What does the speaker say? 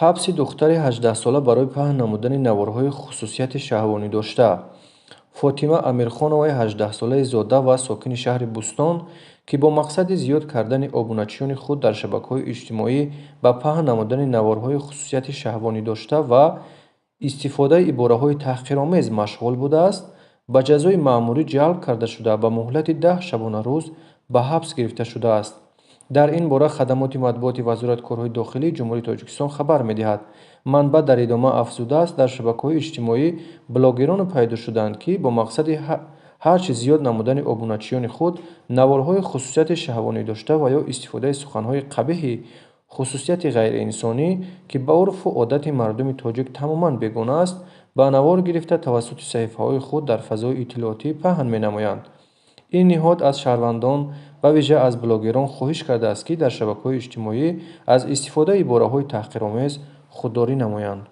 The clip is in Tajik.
Ҳабси духтари 18-сола барои паҳн намудани наворҳои хусусияти шаҳвонӣ дошта. Фотима Амирхоноваи 18-солаи зода ва сокини шаҳри Бӯстон, ки бо мақсади зиёд кардани обуначиёни худ дар шабакаҳои иҷтимоӣ ба паҳн намудани наворҳои хусусияти шаҳвонӣ дошта ва истифодаи ибораҳои таҳқиромез машғул будааст, ба ҷазои маъмурӣ ҷалб карда шуда, ба муҳлати 10 шабонарӯз ба ҳабс гирифта шудааст. Дар ин бора хадамоти матбуоти Вазорати корҳои дохилии Ҷумҳурии Тоҷикистон хабар медиҳад. Манбаъ дар идома афзудааст, дар шабакаҳои иҷтимоӣ блогероне пайдо шудаанд, ки бо мақсади ҳарчи зиёд намудани обуначиёни худ наворҳои хусусияти шаҳвонӣ дошта ва ё истифодаи суханҳои қабеҳи хусусияти ғайриинсонӣ, ки ба урфу одати мардуми тоҷик тамоман бегона аст, ба навор гирифта, тавассути саҳифаҳои худ дар фазои иттилоотӣ паҳн менамоянд. Ин ниҳод аз шаҳрвандон, ба вижа аз блогерон хоҳиш кардааст, ки дар шабакаҳои иҷтимоӣ аз истифодаи ибораҳои таҳқиромез худдорӣ намоянд.